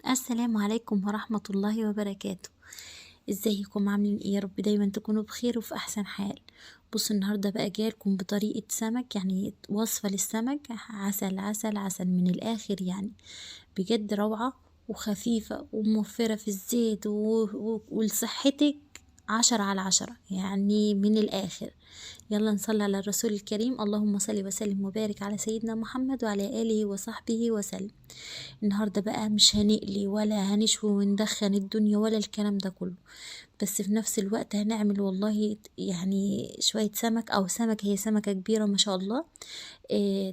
السلام عليكم ورحمة الله وبركاته. ازيكم عاملين ايه؟ يا رب دايما تكونوا بخير وفي احسن حال. بصوا النهارده بقى جايلكم بطريقة سمك، يعني وصفه للسمك عسل عسل عسل من الاخر، يعني بجد روعه وخفيفة وموفره في الزيت ولصحتك 10 على 10، يعني من الاخر. يلا نصلي على الرسول الكريم، اللهم صل وسلم وبارك على سيدنا محمد وعلى اله وصحبه وسلم. النهارده بقى مش هنقلي ولا هنشوي وندخن الدنيا ولا الكلام ده كله، بس في نفس الوقت هنعمل والله يعني شوية سمك، او سمك، هي سمكة كبيرة ما شاء الله،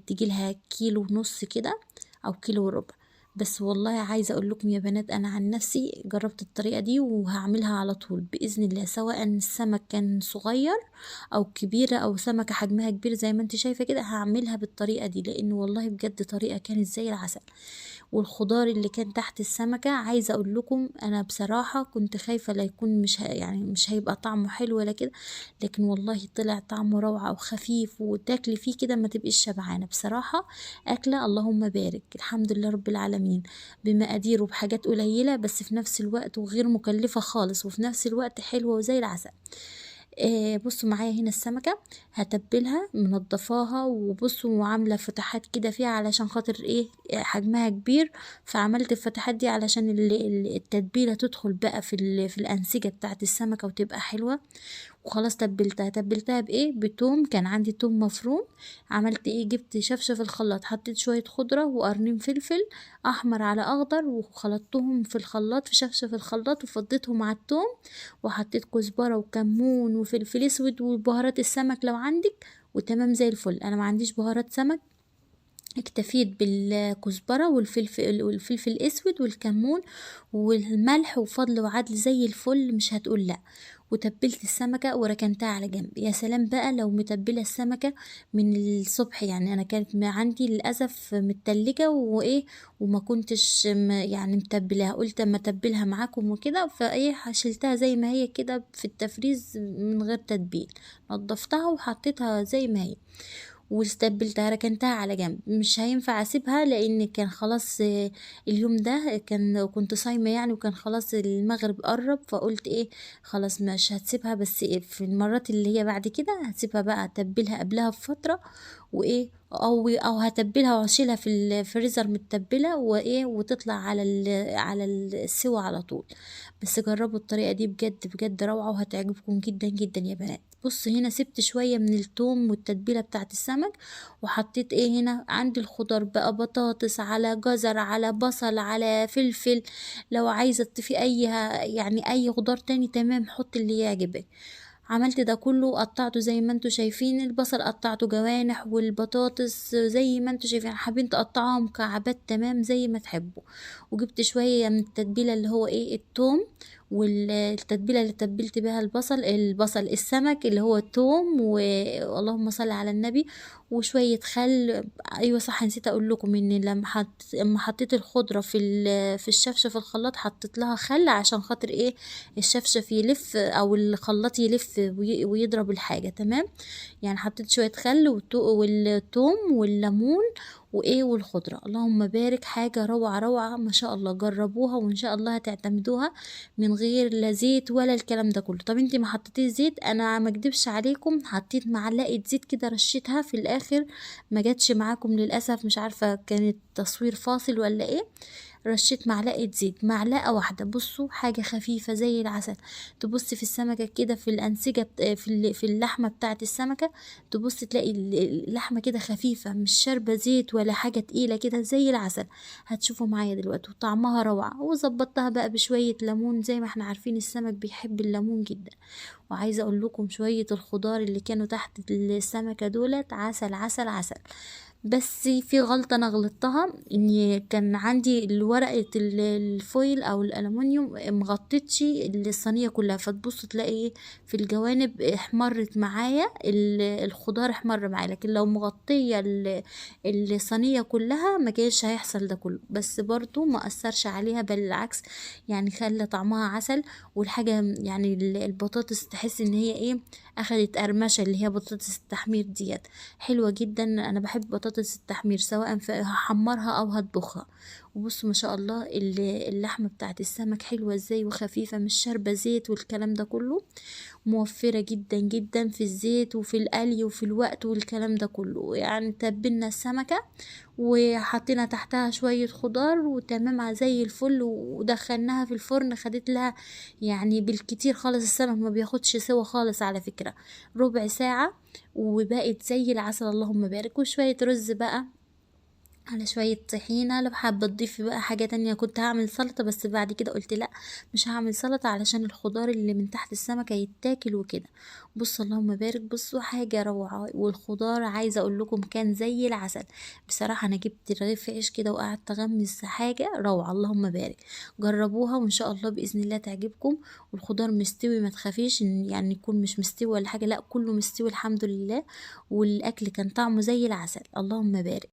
تجي لها 1.5 كيلو كده او 1.25 كيلو. بس والله عايزة اقول لكم يا بنات، انا عن نفسي جربت الطريقة دي وهعملها على طول بإذن الله، سواء السمك كان صغير او كبيرة او سمكة حجمها كبير زي ما انت شايفة كده، هعملها بالطريقة دي، لان والله بجد طريقة كانت زي العسل. والخضار اللي كان تحت السمكة عايزة اقول لكم انا بصراحة كنت خايفة لا يكون مش يعني مش هيبقى طعمه حلو ولا كده، لكن والله طلع طعمه روعة وخفيف، وتاكلي فيه كده ما تبقيش شبعانة. بصراحة اكلة اللهم بارك، الحمد لله رب العالمين، بمقادير وبحاجات قليلة بس في نفس الوقت وغير مكلفة خالص، وفي نفس الوقت حلوة وزي العسل. بصوا معايا هنا السمكة هتبلها منضفاها، وبصوا وعاملة فتحات كده فيها علشان خاطر ايه، حجمها كبير، فعملت الفتحات دي علشان التتبيلة تدخل بقى في الأنسجة بتاعت السمكة وتبقى حلوة. وخلاص تبلتها، تبلتها بايه؟ بتوم، كان عندي توم مفروم. عملت ايه؟ جبت شفشة في الخلاط، حطيت شوية خضرة وقرنين فلفل احمر على اخضر، وخلطتهم في الخلاط في شفشة في الخلاط، وفضيتهم على التوم، وحطيت كزبرة وكمون وفلفل اسود وبهارات السمك لو عندك، وتمام زي الفل. انا ما عنديش بهارات سمك، اكتفيت بالكزبرة والفلفل الاسود والكمون والملح وفضل وعدل زي الفل، مش هتقول لا. وتبلت السمكة وركنتها على جنب. يا سلام بقى لو متبلة السمكة من الصبح، يعني انا كانت عندي للأسف متلجة وايه، وما كنتش يعني متبلاها، قلت اما اتبلها معاكم وكده، فايه شلتها زي ما هي كده في التفريز من غير تتبيل، نضفتها وحطيتها زي ما هي واستبلتها، ركنتها على جنب. مش هينفع اسيبها لان كان خلاص، اليوم ده كنت صايمه يعني، وكان خلاص المغرب قرب، فقلت ايه خلاص مش هتسيبها، بس إيه في المرات اللي هي بعد كده هتسيبها بقى، اتبلها قبلها بفترة وايه، او هتبلها واشيلها في الفريزر متبله وايه، وتطلع على السوا على طول. بس جربوا الطريقة دي بجد بجد روعه وهتعجبكم جدا جدا يا بنات. بص هنا سبت شوية من التوم والتتبيله بتاعت السمك، وحطيت ايه هنا عندي الخضار بقى، بطاطس على جزر على بصل على فلفل، لو عايزه تضيفي اي خضار تاني تمام، حط اللي يعجبك. عملت ده كله قطعته زي ما انتوا شايفين، البصل قطعته جوانح والبطاطس زي ما انتوا شايفين، حابين تقطعوها مكعبات تمام زي ما تحبوا. وجبت شوية من التتبيله اللي هو ايه التوم، والتتبيله اللي تبلت بيها البصل السمك اللي هو التوم، واللهم صل على النبي، وشوية خل. ايوه صح نسيت اقول لكم ان لما حطيت الخضرة في الشفشه في الخلاط حطيت لها خل عشان خاطر ايه الشفشف يلف او الخلاط يلف ويضرب الحاجة تمام. يعني حطيت شوية خل والثوم والليمون وايه والخضره. اللهم بارك، حاجة روعه روعه ما شاء الله، جربوها وان شاء الله هتعتمدوها من غير لا زيت ولا الكلام ده كله. طب انتي ما حطيتيش زيت؟ انا ما اكدبش عليكم حطيت معلقه زيت كده رشيتها في الاخر، ما جاتش معاكم للاسف، مش عارفه كانت تصوير فاصل ولا ايه. رشيت معلقه زيت، معلقه واحدة، بصوا حاجة خفيفة زي العسل. تبصي في السمكة كده في الانسجة في اللحمة بتاعه السمكة، تبصي تلاقي اللحمة كده خفيفة، مش شاربه زيت ولا حاجة تقيلة كده زي العسل. هتشوفوا معايا دلوقتي، وطعمها روعه. وظبطتها بقى بشوية ليمون، زي ما احنا عارفين السمك بيحب الليمون جدا. وعايزه اقول لكم شوية الخضار اللي كانوا تحت السمكة دولت عسل عسل عسل. بس في غلطة أنا غلطتها، إن كان عندي الورقة الفويل أو الألمونيوم مغطتش الصينية كلها، فتبص تلاقي في الجوانب احمرت معايا الخضار احمر معايا، لكن لو مغطية الصينية كلها ما كانش هيحصل ده كله. بس برضو ما أثرش عليها، بل العكس خلى طعمها عسل. والحاجة البطاطس تحس إن هي إيه أخدت قرمشة، اللي هي بطاطس التحمير ديت حلوة جدا. أنا بحب بطاطس التحمير سواء هحمرها أو هطبخها. وبصوا ما شاء الله اللحمة بتاعت السمك حلوة ازاي وخفيفة، مش شاربة زيت والكلام ده كله، موفرة جدا جدا في الزيت وفي القلي وفي الوقت والكلام ده كله. يعني تبلنا السمكة وحطينا تحتها شوية خضار وتمام زي الفل، ودخلناها في الفرن، خدت لها يعني بالكتير خالص، السمك ما بياخدش سوا خالص على فكرة، ربع ساعة وبقت زي العسل اللهم بارك. وشوية رز بقى على شوية طحينة، لو حابة تضيفي بقى حاجة تانية. كنت هعمل سلطة بس بعد كده قلت لا مش هعمل سلطة علشان الخضار اللي من تحت السمكة يتاكل وكده. بصوا اللهم بارك، بصوا حاجة روعة، والخضار عايزة اقول لكم كان زي العسل بصراحة. انا جبت رغيف عيش كده وقعدت اغمس، حاجة روعة اللهم بارك. جربوها وان شاء الله بإذن الله تعجبكم. والخضار مستوي ما تخافيش ان يعني يكون مش مستوي ولا حاجة، لا كله مستوي الحمد لله، والاكل كان طعمه زي العسل اللهم بارك.